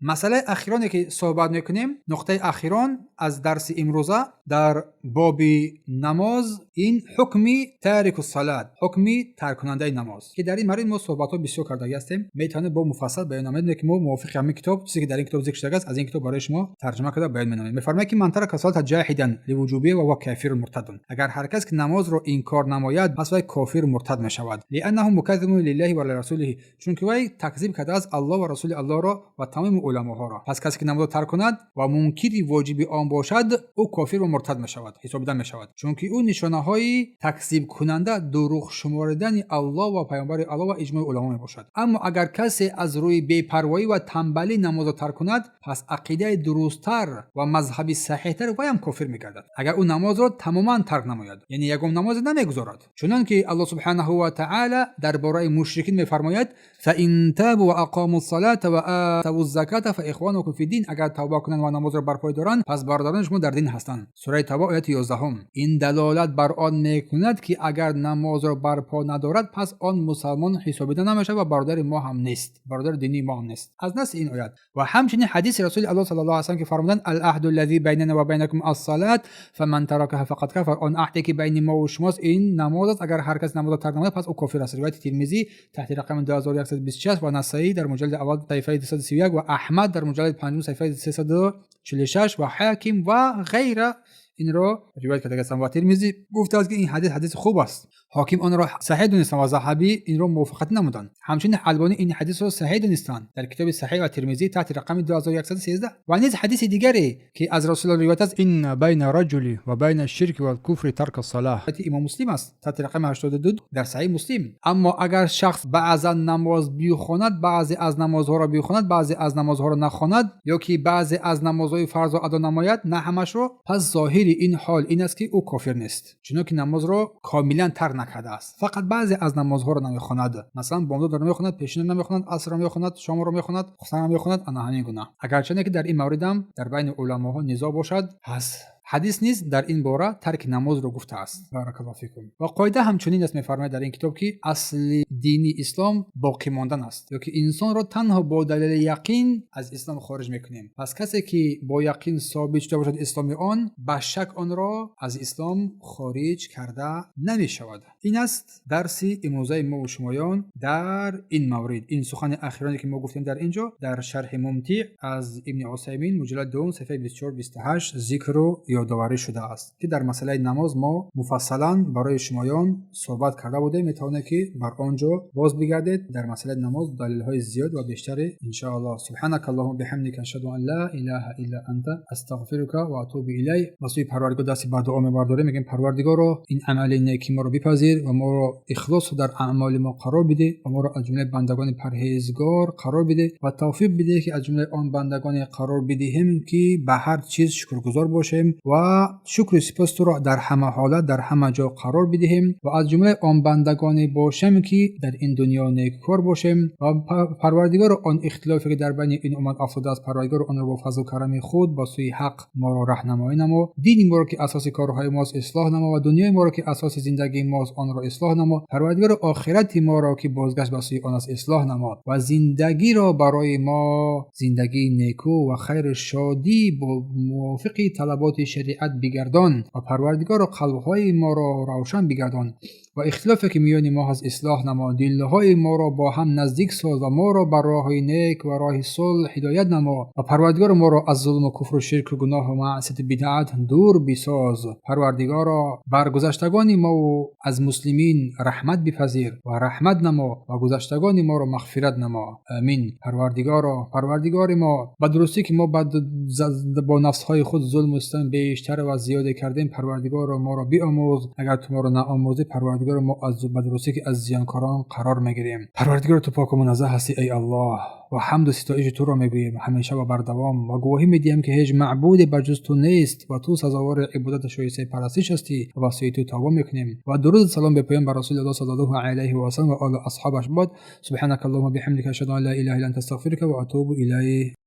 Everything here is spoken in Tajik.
Масъалаи ахироне, ки суҳбат мекунем, нуқтаи ахирон аз дарси имрӯза дар боби намоз, ин ҳукми тарику салат, ҳукми тарккунандаи намоз, ки дар ин маврид мо суҳбатҳо бисёр кардагӣ ҳастем. Метавонем бо муфассал баён намоем, ки мо мувофиқи ҳамин китоб, чизе ки дар ин китоб зикр шудааст, аз ин китоб барои шумо тарҷума карда баён менамоем. Мефармояд, ки من ترك الصلاة جاحدا لوجوبها فهو كافر مرتد. Агар ҳар кас ки намозро инкор намояд, пас вай кофир, муртад мешавад. لأنه مكذب لله ولرسوله, чунки вай такзиб кардааст Аллоҳ ва расули Аллоҳро ва тамоми уламоҳоро. Пас касе ки намозро тарк кунад ва мункири воҷиби он бошад, ӯ кофир ва муртад мешавад, ҳисобида мешавад, чунки ӯ нишонаҳои такзибкунанда, дурӯғ шуморидани Аллоҳ ва паёмбари Аллоҳ ва иҷмои уламо мебошад. Аммо агар касе аз рӯи бепарвоӣ ва тамбалӣ намозро тарк кунад, пас ақидаи дурусттар ва мазҳаби саҳеҳтар, вайам кофир мегардад, агар ӯ намозро тамоман тарк намояд, яъне ягон намозе намегузорад. Чунон ки Аллоҳ субҳанаҳу ва таъала дар бораи мушрикин мефармояд: فإن تابوا وأقاموا الصلاة وآتوا الزكاة فإخوانكم في الدين. Агар тавба кунанд ва намозро барпой доранд, пас бародарони шумо дар дин ҳастанд. Сураи Тавба, ояти 11-ум. Ин далолат бар он мекунад, ки агар намозро барпо надорад, пас он мусалмон ҳисобида намешавад ва бародари мо ҳам нест, бародари динии мо ҳам нест, аз наси ин оят ва ҳамчунин ҳадиси расули Аллоҳ صلى الله عليه وسلم, ки фармуданд: العهد الذي بيننا وبينهم الصلاة فمن تركها فقد كفر. Он аҳде ки байни мо ва шумост, ин намоз аст, агар ҳар кас намозро тарк намояд, пас ӯ кофир аст. Ривояти Тирмизӣ таҳти рақами 2126 ва Насаӣ дар муҷаллади аввал, саҳифаи 231, ва Аҳмад дар муҷаллади панҷум, саҳифаи 346, ва Ҳаким ва ғайра инро ривоят кардагастанд. Ва Тирмизӣ гуфтааст, ки ин ҳадис ҳадиси хуб аст. Ҳоким онро саҳеҳ донистанд ва Заҳабӣ инро мувофиқатӣ намуданд. Ҳамчунин Албонӣ ин ҳадисро саҳеҳ донистанд дар китоби Саҳеҳ ва Тирмизӣ таҳти рақами 2113. Ва низ ҳадиси дигаре, ки аз Расулуллоҳ ривоят аст: إن بين الرجل وبين الشرك والكفر ترك الصلاة. Имом Муслим аст, таҳти рақами 82 дар Саҳеҳи Муслим. Аммо агар шахс баъзан намоз бихонад, баъзе аз намозҳоро бихонад, баъзе аз намозҳоро нахонад ё ки баъзе аз намозҳои фарзро адо намояд, на ҳамашро, пас зоҳири ин ҳол ин аст, ки ӯ кофир нест, чунонки намозро комилан тарк накардааст, фақат баъзе аз намозҳоро намехонад. Масалан, бомдодро намехонад, пешинро намехонад, асрро мехонад, шомро мехонад, хуфтанро мехонад, ана ҳамин гуна. Агарчанде ки дар ин мавридам дар байни уламоҳо низоъ бошад, пас ҳадис низ дар ин бора тарки намозро гуфтааст. بارك الله فيكم. Ва қоида ҳамчунин аст, мефармояд дар ин китоб, ки асли дини ислом боқӣ мондан аст ё ки инсонро танҳо бо далели яқин аз ислом хориҷ мекунем. Пас касе ки бо яқин собит шуда бошад исломи он, ба шак онро аз ислом хориҷ карда намешавад. Ин аст дарси имрӯзаи мову шумоён дар ин маврид. Ин сухани ахироне, ки мо гуфтем дар ин ҷо, дар Шарҳи Мумтиъ аз Ибни Усаймин, муҷаллад дуввум, саҳифаи 24-28 зикру ёдоварӣ шудааст, ки дар масъалаи намоз мо муфассалан барои шумоён суҳбат карда будем. Метавонед, ки бар он ҷо боз бигардед. Дар масъалаи намоз далелҳои зиёд ва бештаре, иншоаллоҳ. سبحانك اللهم وبحمدك، أشهد أن لا إله إلا أنت، أستغفرك وأتوب إليك. Ба сӯи Парвардигор дасти ба дуо мебардорем, мегӯем: Парвардигоро, ин амали неки моро бипазир ва моро ихлос дар аъмоли мо қарор бидеҳ ва моро аз ҷумлаи бандагони парҳезгор қарор бидеҳ ва тавфиқ бидеҳ, ки аз ҷумлаи он бандагоне қарор бидиҳем, ки ба ҳар чиз шукргузор бошем ва шукру сипос туро дар ҳама ҳолат, дар ҳама ҷо қарор бидиҳем ва аз ҷумлаи он бандагоне бошем, ки дар ин дунё неккор бошем. Ва Парвардигоро, он ихтилофе ки дар байни ин уммат афтодааст, Парвардигоро, онро бо фазлу карами худ ба сӯи ҳақ моро раҳнамоӣ намо. Дини моро, ки асоси корҳои мост, ислоҳ намо ва дунёи моро, ки асоси зиндагии мост, онро ислоҳ намо. Парвардигоро, охирати моро, ки бозгашт ба сӯи он аст, ислоҳ намо ва зиндагиро барои мо зиндагии некӯ ва хайру шодӣ бо мувофиқи талаботи шариат бигардон. Ва Парвардигоро, қалбҳои моро равшан бигардон ва ихтилофе ки миёни мо ҳаст, ислоҳ намо. Дилҳои моро бо ҳам наздик соз ва моро бар роҳи нек ва роҳи сулҳ ҳидоят намо. Ва Парвардигоро, моро аз зулму куфру ширку гуноҳу маъсияту бидъат дур бисоз. Парвардигоро, бар гузаштагони мову аз муслимин раҳмат бипазир ва раҳмат намо ва гузаштагони моро мағфират намо. Амин. Парвардигоро, Парвардигори мо, ба дурустӣ ки мо бо нафсҳои худ зулму систам бештар ва зиёде кардем. Парвардигоро, моро биомӯз. Агар ту моро наомӯзӣ, Парвардигоро, мо ба дурустӣ ки аз зиёнкорон қарор мегирем. Парвардигоро, ту поку муназзаҳ ҳастӣ, эй Аллоҳ, ва ҳамду ситоиши туро мегӯем ҳамеша ва бардавом ва гувоҳӣ медиҳем, ки ҳеҷ маъбуде ба ҷуз ту нест ва ту сазовори ибодату шоистаи парастиш ҳастӣ ва ба сӯи ту тавба мекунем. Ва дуруду салом бепоён бар расули Аллоҳ صلى الله عليه وسلم ва олу асҳобаш бод. سبحانك اللهم وبحمدك، أشهد أن لا إله إلا أنت، أستغفرك وأتوب إليك.